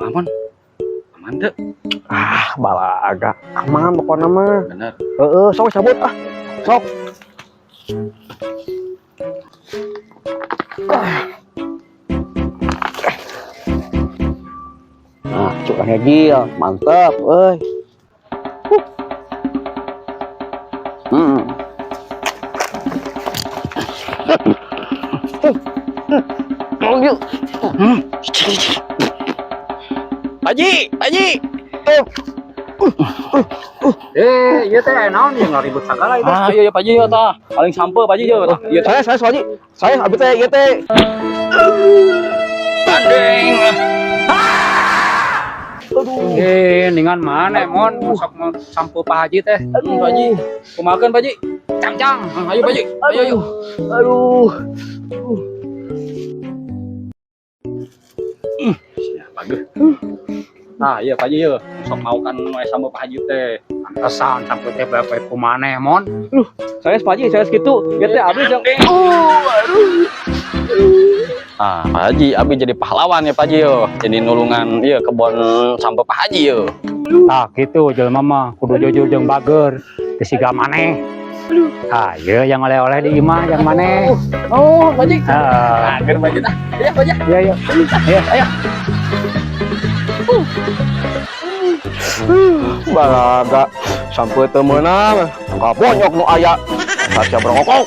Aman. Aman teu? Ah, balaga. Aman pokoknya mah. Bener. Heeh, sok cabut ah. Sok. Nah, cuk hegil, mantap euy. Tolong yuk. Pak Haji, Pak Haji. Eh, ieu teh naon yang ribut sagala itu. Ah, iya iya Pak Haji ya tah. Paling sampe Pak Haji ya tah. Iya tah. Saya Pak Haji. Saya abi teh ieu teh. Gandeng. Aduh. Eh, ningan mana mon sok mau sampo Pak Haji teh. Aduh, Pak Haji. Kumakeun Pak Haji? Cangcang. Ah, ayo Pak Haji. Ayo ayo. Aduh. Ya, bagus. Nah, iya Pak Haji ya. Sok mau kan we sampe Pak Haji teh. Pantesan sampo teh bae ku maneh mon. Saya Pak Haji, saya segitu. Ieu teh abi jeung aduh. Ah, Pak Haji, abi jadi pahlawan ya Pak Haji yo. Jadi nulungan iya kebon sampe Pak Haji yo. Tah kitu jelema mah kudu jujur jeung bager. Teu siga maneh. Ah, ieu yang oleh-oleh di imah yang maneh. Oh, Pak Haji. Ah, Akhir Pak Haji tah. Iya, Pak Haji. iya iya. Iya, ayo. Balaga sampai teu meunang. Kabonyok nu aya. Sasia berongkok.